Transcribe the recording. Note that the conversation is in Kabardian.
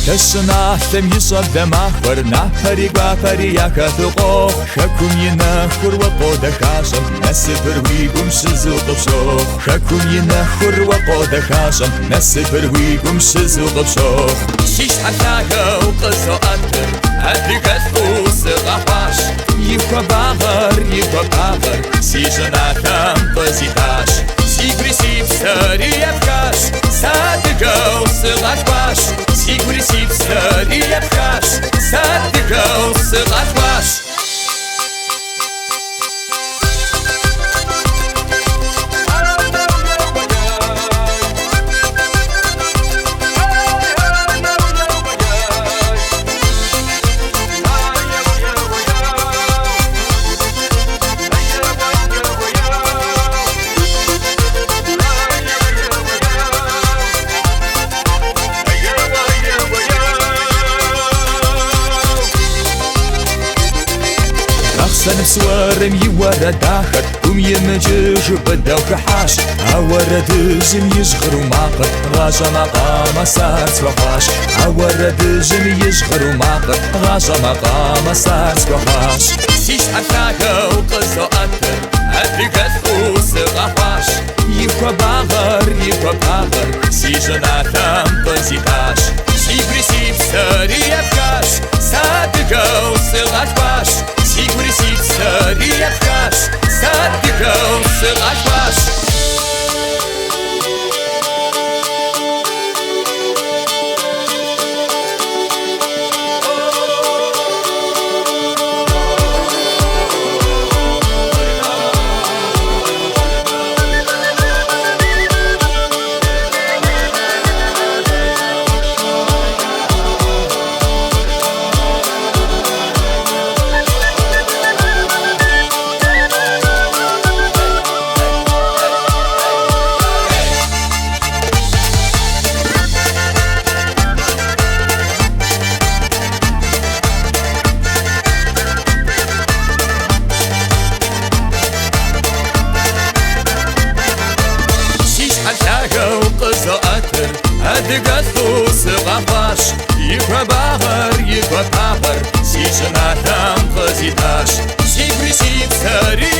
Дэ щӏыналъэм и щӏэблэ махуэр напэри гуапэри яхэлъу къохъу. Хэкум и нэхур уэ къодэхащӏэм, насыпыр уи гум щызу къыпщохъу. Хэкум и нэхур уэ къодэхащӏэм, насыпыр уи гум щызу къыпщохъу. Си щхьэр лъагэу къызоӏэтыр, адыгэлӏу сыкъэхъуащ. И хуабагъэр, и гуапагъэр си щӏыналъэм къызитащ. Сигури си псэри епхащ, сэ адыгэу сыкъалъхуащ. Сигури си псэри епхащ, сэ адыгэу сыкъалъхуащ. Бахъсэныпс уэрым и уэрэд дахэр гум имыкӏыжу быдэу хыхьащ. А уэрэдыжьым и жьгъыру макъыр гъащӏэ макъамэ сэ ар схуэхъуащ. А уэрэдыжьым и жьгъыру макъыр гъащӏэ макъамэ сэ ар схуэхъуащ. Си щхьэр лъагэу къызоӏэтыр, адыгэлӏу сыкъэхъуащ. И хуабагъэр, и гуапагъэр си щӏыналъэм къызитащ. Сигури си псэри епхащ, сэ адыгэу сыкъалъхуащ. Сигури си псэри епхащ, сэ адыгэу сыкъалъхуащ. Си щхьэр лъагэу къызоӏэтыр, адыгэлӏу сыкъэхъуащ. И хуабагъэр, и гуапагъэр си щӏыналъэм къызитащ. Сигури си псэри